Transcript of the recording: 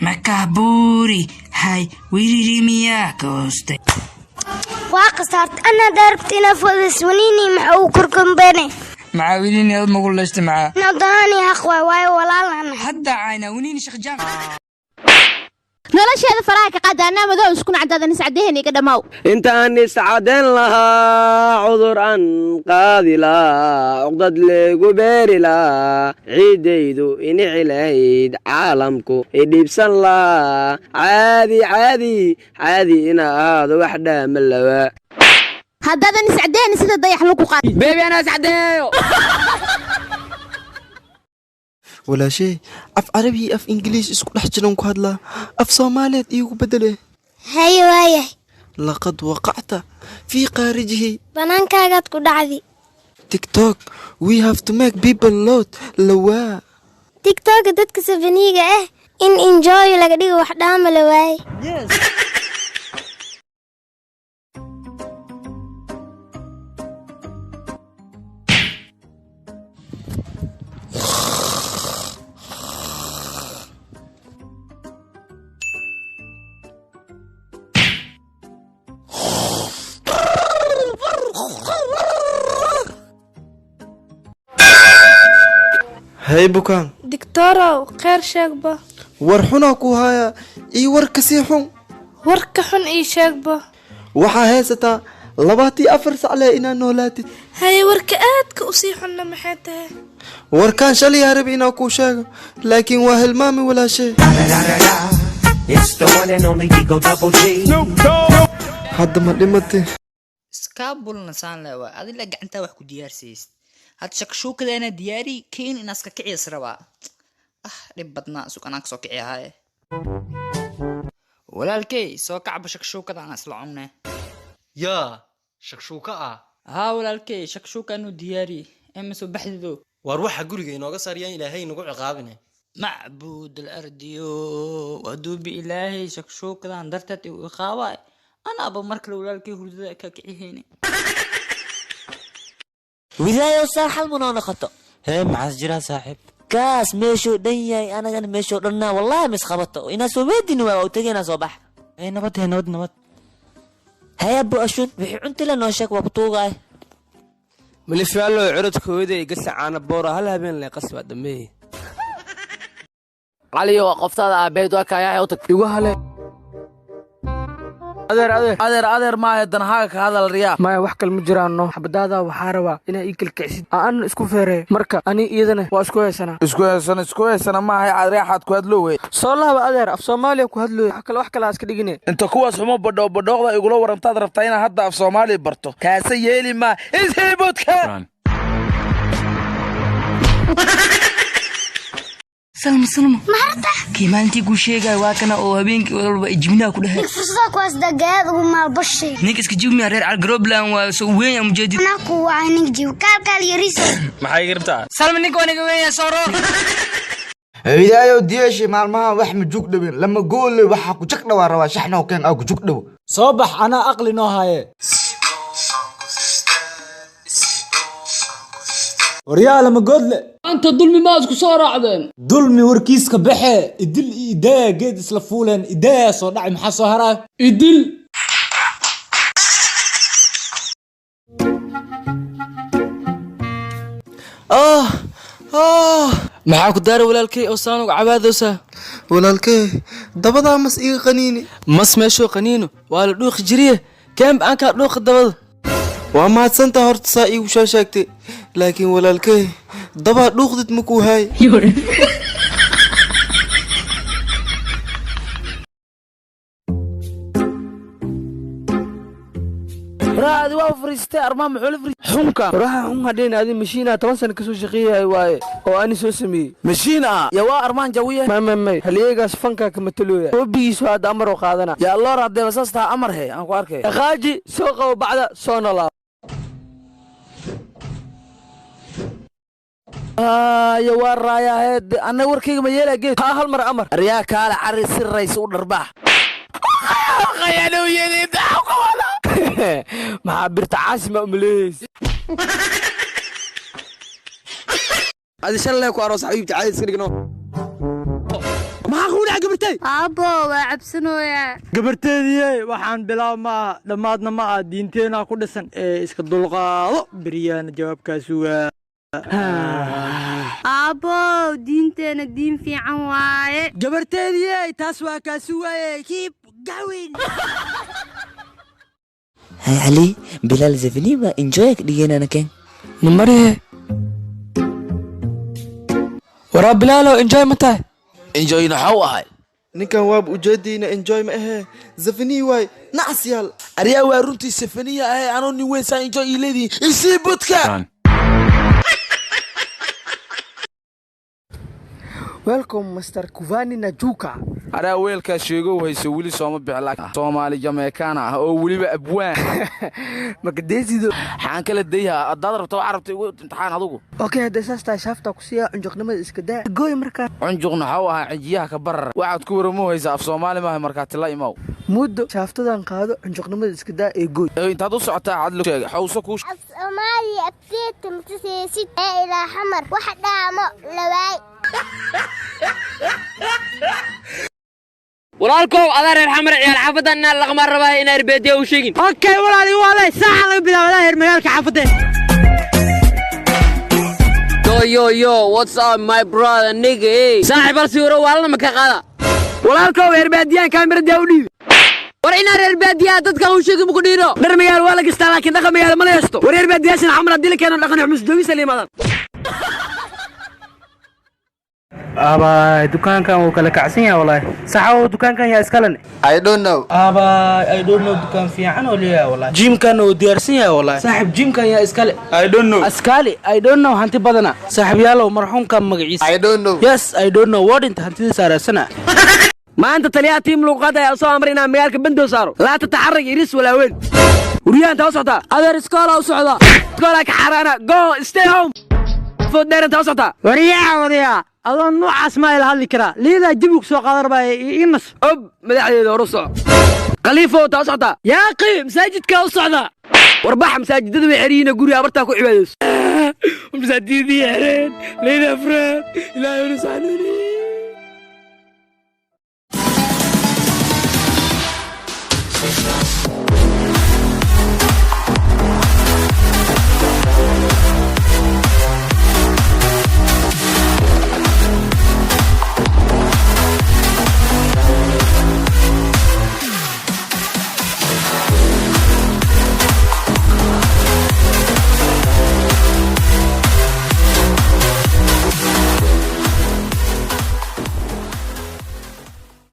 Makaburi hay wiririmiyaa kooste. Waa khasaarta anaa daarabta inaa fodas waniini maxa uu korkombeene. Maxaa wiliini aad magu leysta maxaa? Nadaani haq waay waayo walaalana. Hadda cayna winiini shaqjaan. Nolosheeda faraha ka qaada anaa madow isku nacdaadan iscadeen iga dhamaaw. Intaan iscadeyn lahaa cudur aan qaadi lahaa cuqdad leegu beeri lahaa ciiddaydu inici lahayd caalamku idhiibsan lahaa caadi caadi caadi ina ahaado wax dhaama lawaa. Haddaadan iscadeen sida dayax lagu qaad. Beebi anaa iscadeeyo. Walaashay, af carabi iyo af ingiliis isku dhex jiran ku hadlaa, af soomaaliyeed iigu bedele. Haye waayahay. Laqad waqacta fii qaarijihi. Banaankaagaad ku dhacdi. TikTok we have to make people lot lawaa. TikToka dadka safaniiga ah in enjoy laga dhigo wax dhaama la waaye. Hay bukaan. Digtorow, kheyr sheegba. War xunaa ku hayaa iyo war kasii xun. Warka xun ii sheegba. Waxaa haysataa 24 sac leh inaad noolaatid. Haye, warka aadka u sii xunna maxay tahay? Warkaan shalay yaa rabi inaa kuu sheego laakiin waa hilmaami walaashay. Hadda ma dhimatay? Iskaabulna saan le waa adila gacantaa wax ku diyaarsaysid. Had shakshuukada anaa diyaari keen inaas ka kiciyas rabaa. Ah, dhib badnaa sug anaa kasoo kici ahaaye. Walaalkey soo kacba shakshuukada anaa isla cunne. Yaa shakshuuka ah? Haa walaalkey, shakshuuka anuu diyaari ema soo baxdido. Waar waxa guriga inooga saariyaan ilaahay nagu ciqaabine. Macbuud alardiyo waduubi ilaahay shakshuukadan darteed igu iqaabaay. Anaaba mar kale walaalkey hurdada ka kicihayne. Wilaayow saan xal munoo noqoto. Hee, maxaas jiraa saaxiib? Kaas meeshuu dhan yahay anagana meeshuu dhannaa wallaahi misqabato inaa soo weydini waa u tegaynaa soo bax. Hee nabad, hee nabad nabad. Haya bu ashun wixii cuntila noo sheeg waa ku tuugaay. Malifyaalo curadkooda gasa caana boora hal habeen leh qasbaa dhameey. Caliyo waa qoftaada aabeed waa kaayaa u tag. Igu hale. Adeer adeer adeer adeer maahe danahaaga ka hadal riyaa. Maya wax kale ma jiraanno, xabadaada waxaa rabaa inaa ii kalkicsid aan isku feereeyo marka ani iyadana waa isku haysanaa. Isku haysana isku haysana maahay cadreexaad ku hadlo wey. Soo laaba adeer, af soomaaliya ku hadlooy, wax kale wax kale iska dhigine. Inta kuwaas xumo badhoo badhooqda igula warantaad rabtaa inaad hadda af soomaaliya barto kaase yeeli maa ishiibudka. Salma Salma. Maharta. Kii maalintii kuu sheegaya waa kana oo habeenkii walba ijibinaa ku dhahay. Nig fursadaa kuwaas dagaad ugu maalbashay. Ninka iska jibmiya reer Algrobland waa soo weyn yaa mujeedid. Anaa ku wacay nig jiw kaalkaal yariso. Maxay gartaa? Salma ninka waa naga weyn yaa soo roor. Hidaayo diyeeshe maalmaha wax ma jug dhawin lama goole waxa ku jag dhawaa rabaa shaxnoo keen aa ku jug dhawo. Soo bax anaa aqli noo haye. Waryaa lama goodle. Maanta dulmi ma isku soo raacdeen. Dulmi warkiiska baxe idil iyo idaaya geed isla fuuleen idaaya soo dhacay maxaa soo haraa? Idil. Ah ah. Maxaa ku daaray walaalkey oo saan uga cabaadaysaa? Walaalkey dabadaa mas iga qaniini. Mas meeshoo qaniino waa la dhuuqi jiriye keemb aan kaa dhuuqa dabada. Waa mahadsantaa horta saa iigu soo sheegtay laakiin walaalkey dabaa dhuuqdid makuu haay. Raadi waa fariistay armaa muxuu la fariistay xunka waraha xun hadheen adi mashiina 10 sano kasoo shaqeeyay waaye oo ani soo sameeyey. Mashiin ah yaa waa armaan jawiye. May may may halyeegaas fanka kama talooya hoobigiisu hadda amar oo qaadana. Yaa loo raadee basaas taa amar he aan ku arkay. Dhaqaaji soo qabo bacda soo noolaa. Ya waa raayaa heed anna warkayga ma yeelaa geed. Haa hal mar amar. Aryaa kaale cari si rays u dharbaax. Maxaa birta caasima umaleeyeysa? Adi shan lee ku aroos xabiibti caadi iska dhigno. Maxaa ku dhac gabartay? Aabbo, waa cabsanooyaa. Gabarteediyey, waxaan bilaab ma aha, dhammaadna ma aha, diinteenaa ku dhisan ee iska dulqaado, beryaana jawaabkaa sugaa. Aabbo, diinteena diin fiican waaye. Gabarteediyey, taas waa kaa sugaaye. Keep going. Hay Cali, Bilaal Zafiniba enjoy ka dhigeynana keen. Namarihe. Waraa Bilaalo, enjoy ma tahay? Enjoy naxaw ahay? Ninkan waaba ujeedayna, enjoy ma ahee, zafanii waay, nacas yaal. Aryaa, waa runtii safaniya ahay, anoo nin weyn saa enjoy ii leedihin, isii budka. Welcome, Mr. Kuvani Najuka. Araa, weelkaa sheegow hayso weli sooma bixla, Soomaali Jamaikaan ah oo weliba abwaan. Makadesido. Xaan kala dayhaa haddaad rabto, waxaa rabta igu imtixaan adugu. Okay, hadday saas tahay, shaaftaa ku siiya, cunjuqnimada iska daa. Gooy markaa. Cunjuqna waxau ahaa cijiyaha ka barar, waxaad ku waramo haysaa af Soomaali maaha, markaa tila imow. Muddo shaaftadan qaado, cunjuqnimada iska daa ee gooy. Ee, intaad u socotaa cad sheega xawso kuu. Af Soomaali afkeeta matusaysid ee ilaa Xamar wax dhaamo lawaay. Walaalkow, adaa reer Xamar, ciyaal xaafadan inaan laqmaan rabaa inaa herbeediya u sheegin. Okay walaal, igu waday saaca laga bilaabo adaa heer magaalka xaafadeen. Yo yo yo, what's up my brother, nigga, hey. Saaxiib, hal sawiro waalna ma ka qaada? Walaalkow, reer baadiyaan kaamirada u dhiibi. War inaa reer baadiyaha dadka u sheegi muku dhiiro. Dhar magaalo waa la gastaa, laakiin dhaqan magaalo ma la haysto. War reer baadiyaashan Xamar haddii la keeno, dhaqan xumus joogisa la yimaadaan. Abay, dukaankan wuu kala kacsan yahay walahi. Saxaw, dukaankan yaa iskale? I don't know. Abay, I don't know, dukaan fiican oo leeyahay walahi. Gymkan oo diyaarsan yahay walahi. Saaxib, gymkan yaa iskale? I don't know. Askali, I don't know, hanti badana. Saaxib yaalow, marxuumka magaciisa? I don't know. Yes, I don't know, waa dhinta, hantida saaraasana. Maanta taliyaha tiim luuqada ayaa soo amray inaan magaalka bandow saaro, laa tataxarag iris walaaweyn. Waryahan, taa u socotaa? Adeer, iskoola u socda. Iskoolaa ka xaaraana, go, stay home. Food dheer, intaa u socotaa? Wariyaa, wariyaa, adoo noocaas maa ila hadli karaa? Liidaa jabigu soo qaadan rabaa ii nas. Ob madaxdeeda horu soco. Khaliifo, taa u socotaa? Yaaqi, masaajidkaa u socda. Warbaxa, masaajidada way xeryihiin, guriga abartaa ku cibaadayso. Masaajidadii xereen, liida afraad, ilaahay nus xanuuniye.